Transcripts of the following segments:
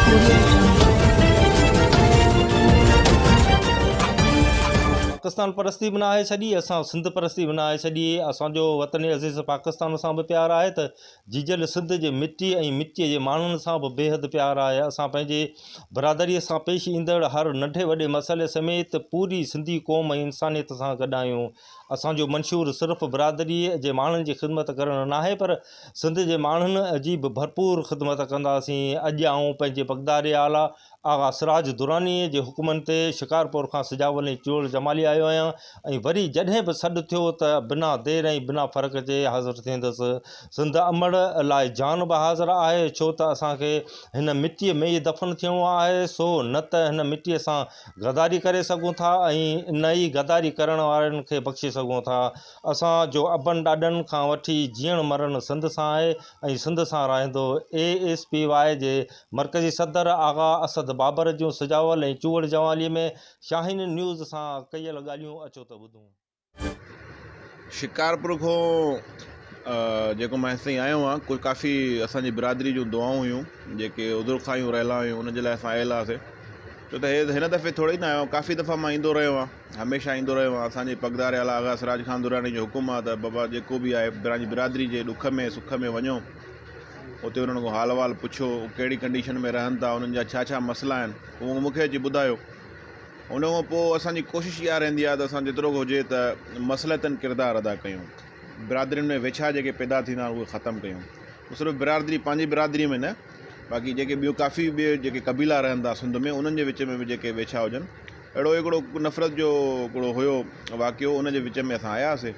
Audio Jungle. Pakistan پرستي به ناهي ڇڏي، اسان سنڌ پرستي به ناهي ڇڏي، اسان جو وطن عزيز پاڪستان سان به پيار آهي ته جيجل سنڌ جي مٽي ۽ مٽيء جي ماڻهن سان به بيحد پيار آهي، اسان پنهنجي برادريء سان پيش ايندڙ هر ننڍي وڏي مسئلي سميت پوري سنڌي قوم ۽ انسانيت سان گڏ آهيون، اسان جو منشور صرف برادريء جي ماڻهن جي خدمت ڪرڻ ناهي پر سنڌ جي ماڻهن جي به ڀرپور خدمت ڪنداسين. اڄ آئون پنهنجي پڳدار اعليٰ آغا سراج درانيء جي حڪمن تي شڪارپور کان سجاول ۽ چوڙ جمالي آيو آهيان ۽ وري جڏهن به سڏ ٿيو ته بنا دير ۽ بنا فرق جي حاضر ٿيندس. سنڌ امڙ لاء جان به حاضر آهي ڇو ته اسان کي هن مٽيء ۾ ئي دفن ٿيڻو آهي سو نه ته هن مٽيء سان غداري ڪري سگهون ٿا ۽ نه ئي غداري ڪرڻ وارن کي بخشي سگهون ٿا. اسان جو ابن ڏاڏن کان وٺي جيئڻ مرڻ سنڌ سان آهي ۽ سنڌ سان رهندو. اي ايس پي واء جي مرڪزي صدر آغا اسد بابر جون سجاول ۽ چوهڙ جوالي ۾ شاهين نيوز سان ڪيل ڳالهيون اچو ته ٻڌون. شڪارپور کان جيڪو مان هيستائين آيو آهيان ڪجهه ڪافي اسان جي برادري جون دعائون هيون جيڪي عذر خواهيون رهيل هيون ان جي لاء اسان آيل هئاسي ڇو ته هي هن دفعي ٿوري نه آيو آهيان ڪافي دفعا مان ايندو رهيو آهيان هميشه ايندو رهيو آهيان اسان جي پڳدار اعليٰ آغا سراج خان دراني جو حڪم آهي ته بابا جيڪو به آهي پنهنجي برادري جي ڏک ۾ سک ۾ وڃو اتي انهن کان حال احوال پڇو ڪهڙي ڪنڊيشن ۾ رهن ٿا انهن جا ڇا ڇا مسئلا آهن اهو مون کي اچي ٻڌايو ان کان پوء اسان جي ڪوشش اها رهندي آهي ته اسان جيترو به هجي ته مصلحتن ڪردار ادا ڪيون برادرين ۾ ويڇا جيڪي پيدا ٿيندا آهن اهي ختم ڪيون صرف برادري پنهنجي برادري ۾ نه باقي جيڪي ٻيو ڪافي ٻيو جيڪي قبيلا رهن ٿا سنڌ ۾ انهن جي وچ ۾ به جيڪي ويڇا هجن اهڙو هڪڙو نفرت جو هڪڙو هيو واقعو ان جي وچ ۾ اسان آياسي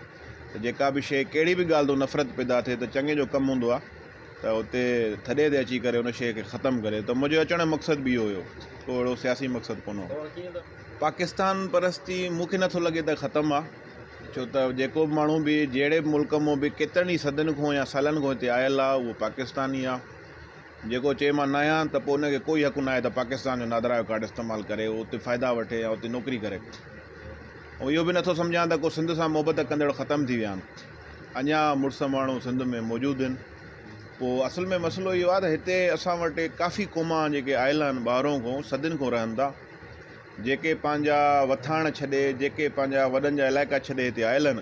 ته جيڪا به شيء ڪهڙي به ڳالهه تان نفرت پيدا ٿئي ته چڱي جو ڪم هوندو آهي ته اتي ٿڏي تي اچي ڪري ان شيء کي ختم ڪري ته منهنجو اچڻ جو مقصد به اهو هيو ڪو اهڙو سياسي مقصد ڪونه هو. پاڪستان پرستي مون کي نٿو لڳي ته ختم آ ڇو ته جيڪو به ماڻهو به جهڙي به ملڪ مون به ڪيترن ئي صدين کان يا سالن کان هتي آيل آ اهو پاڪستاني آ جيڪو چئي مان ناهيان ته پوء ان کي ڪوئي حق ناهي ته پاڪستان جو نادرا جو ڪارڊ استعمال ڪري اتي فائدا وٺي يا اتي نوڪري ڪري ۽ اهو به نٿو سمجهان ته ڪو سنڌ سان محبت ڪندڙ ختم ٿي ويا آهن اڃا مڙس ماڻهو سنڌ ۾ موجود آهن. پوء اصل ۾ مسئلو اهو آهي ته هتي اسان وٽ ڪافي قومان جيڪي آيل آهن ٻاهرون کان صدين کان رهن ٿا جيڪي پنهنجا وٿاڻ ڇڏي جيڪي پنهنجا وڏن جا علائقا ڇڏي هتي آيل آهن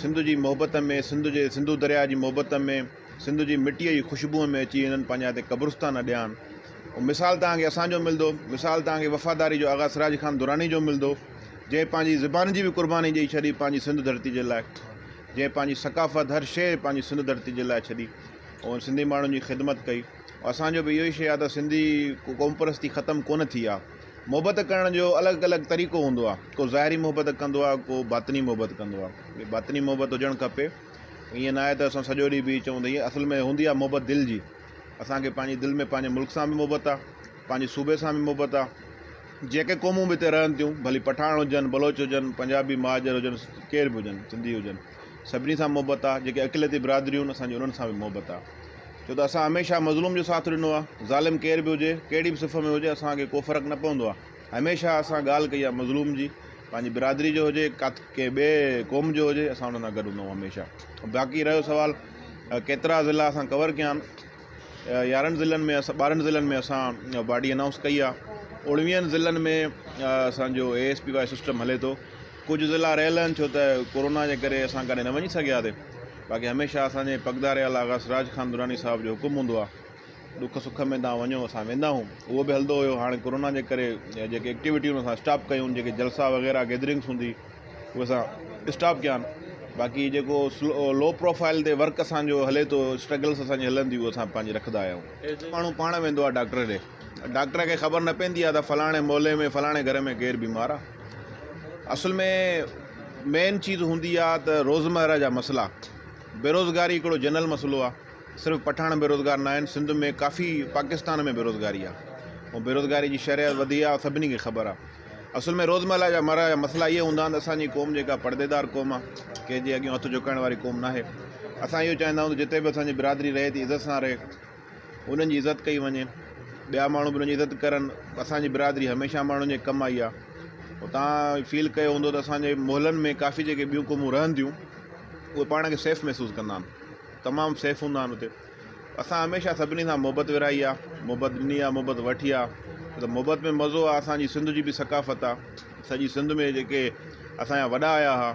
سنڌ جي محبت ۾ سنڌ جي سنڌو درياء جي محبت ۾ سنڌ جي مٽيء جي خوشبوء ۾ اچي هنن پنهنجا هتي قبرستان اڏيا آهن مثال توهان کي اسان جو ملندو مثال توهان کي وفاداري جو آغا سراج خان دراني جو ملندو جنهن پنهنجي زبان جي به قرباني ڏئي ڇڏي پنهنجي سنڌ ڌرتي جي لاء جنهن پنهنجي ثقافت هر شيء پنهنجي سنڌ ڌرتي جي لاء ڇڏي ۽ سنڌي ماڻهن جي خدمت ڪئي اسان جو به اهو ئي شيء آهي ته سنڌي قومپرستي ختم ڪونه ٿي آهي محبت ڪرڻ جو الڳ الڳ طريقو هوندو آهي ڪو ظاهري محبت ڪندو آهي ڪو باطني محبت ڪندو آهي باطني محبت هجڻ کپي ائين نه آهي ته اسان سڄو ڏينهن بيهي چئون ته ائين اصل ۾ هوندي آهي محبت دل جي اسان کي پنهنجي دل ۾ پنهنجي ملڪ سان به محبت آهي پنهنجي صوبي سان به محبت آهي جيڪي قومون به هتي رهن ٿيون ڀلي پٺاڻ هجن بلوچ هجن پنجابي مهاجر هجن ڪير به هجن سنڌي هجن سڀني سان محبت آهي جيڪي اقليتي برادريون آهن اسان جي انهن سان به محبت آهي ڇو ته اسان هميشه مظلوم جو ساٿ ڏنو آهي ظالم ڪير به هجي ڪهڙي به صف ۾ هجي اسان کي ڪو فرق نه پوندو آهي هميشه اسان ڳالهه ڪئي آهي مظلوم جي پنهنجي برادري جو هجي ڪاٿ ڪنهن ٻئي قوم جو هجي اسان انهن سان گڏ هوندا آهيون هميشه باقي رهيو سوال ڪيترا ضلعا اسان ڪور ڪيا آهن يارهن ضلعن ۾ اسان ٻارهن ضلعن ۾ اسان باڊي انائونس ڪئي آهي اڻويهن ضلعن ۾ اسانجو اي ايس پي وارو سسٽم هلي ٿو ڪجهه ضلعا رهيل آهن ڇو ته ڪورونا جي ڪري اسان ڪڏهن نه وڃي سگهياسي باقي هميشه اسانجي پڳدار اعليٰ آغا سراج خان دراني صاحب جو حڪم هوندو آهي ڏک سک ۾ توهان وڃو اسان ويندا آهيون اهو به هلندو هيو هاڻي ڪورونا جي ڪري جيڪي ايڪٽيوٽيون اسان اسٽاپ ڪيون جيڪي جلسا وغيره گيدرنگس هوندي اهي اسان اسٽاپ ڪيا آهن باقي جيڪو لو پروفائل تي ورڪ اسانجو هلي ٿو اسٽرگلس اسانجي هلن ٿيون اهي اسان پنهنجي رکندا آهيون. ماڻهو پاڻ ويندو آهي ڊاڪٽر ڏي ڊاڪٽر کي خبر نه پوندي آهي ته فلاڻي محلي ۾ فلاڻي گهر ۾ ڪير بيمار آهي اصل ۾ مين چيز هوندي آهي ته روزمره جا مسئلا بيروزگاري هڪڙو جنرل مسئلو آهي صرف پٺاڻ بيروزگار نه آهن سنڌ ۾ ڪافي پاڪستان ۾ بيروزگاري آهي ۽ بيروزگاري جي شرح وڌي آهي سڀني کي خبر آهي اصل ۾ روزمره جا مرا جا مسئلا اهي هوندا آهن ته اسان جي قوم جيڪا پرديدار قوم آهي ڪنهن جي اڳيان هٿ جهڪائڻ واري قوم ناهي اسان اهو چاهيندا آهيون ته جتي به اسان جي برادري رهي ٿي عزت سان رهي انهن جي عزت ڪئي وڃي ٻيا ماڻهو به انهن جي عزت ڪرن اسان جي برادري هميشه ماڻهن جي ڪم آئي آهي توهان فيل ڪيو هوندو ته اسان جي محلن ۾ ڪافي جيڪي ٻيون قومون رهن ٿيون اهي پاڻ کي سيف محسوس ڪندا آهن تمام سيف هوندا آهن اتي. اسان هميشه سڀني سان محبت ورهائي آ، محبت ڏني آ، محبت وٺي آ، ڇو ته محبت ۾ مزو آ، اسان جي سنڌ جي به ثقافت آ، سڄي سنڌ ۾ جيڪي اسان جا وڏا آيا ها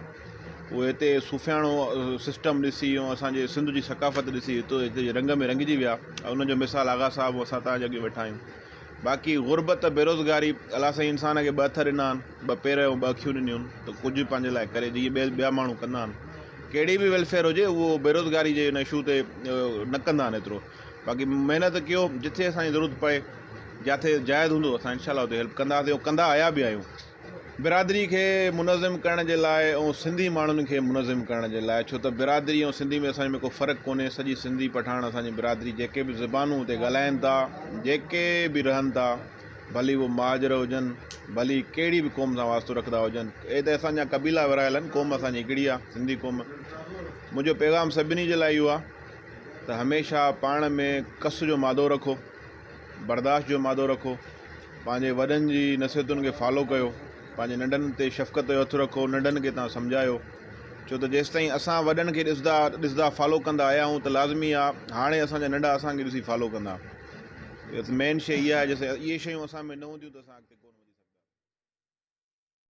اهي هتي صوفياڻو سسٽم ڏسي ۽ اسان جي سنڌ جي ثقافت ڏسي هتي هتي جي رنگ ۾ رنگجي ويا ۽ ان جو مثال آغا صاحب ۽ اسان توهان جي اڳيان ويٺا آهيون. باقي غربت بيروزگاري الله سائين انسان کي ٻه هٿ ڏنا آهن ٻه پير ۽ ٻه اکيون ڏنيون آهن ته ڪجهه پنهنجي لاء ڪري جيئن ٻيا ٻيا ماڻهو ڪندا آهن ڪهڙي به ويلفيئر هجي اهو بيروزگاري جي ان اشو تي نه ڪندا آهن ايترو باقي محنت ڪيو جتي اسان جي ضرورت پئي جاٿي جائز هوندو اسان انشاء الله اتي هيلپ ڪنداسين ۽ ڪندا آيا به آهيون. برادري کي منظم ڪرڻ جي لاء ۽ سنڌي ماڻهن کي منظم ڪرڻ جي لاء ڇو ته برادري ۽ سنڌي ۾ اسان ۾ ڪو فرق ڪونهي سڄي سنڌي پٺاڻ اسان جي برادري جيڪي به زبانون اتي ڳالهائين ٿا جيڪي به رهن ٿا ڀلي اهي مهاجر هجن ڀلي ڪهڙي به قوم سان واسطو رکندا هجن اهي ته اسان جا قبيلا ورهايل آهن قوم اسان جي هڪڙي آهي سنڌي قوم منهنجو پيغام سڀني جي لاء اهو آهي ته هميشه پاڻ ۾ ڪس جو مادو رکو برداشت جو مادو رکو، پنهنجي وڏن جي نصيحتن کي فالو ڪيو، پنهنجي ننڍن تي شفقت جو هٿ رکو، ننڍن کي توهان سمجهايو، ڇو ته جيستائين اسان وڏن کي ڏسندا ڏسندا فالو ڪندا آيا آهيون ته لازمي آ هاڻي اسان جا ننڍا اسان کي ڏسي فالو ڪندا. مين شيء اها آهي جيستائين اهي شيون اسان ۾ نه هونديون ته اسان اڳتي ڪونه وڌي.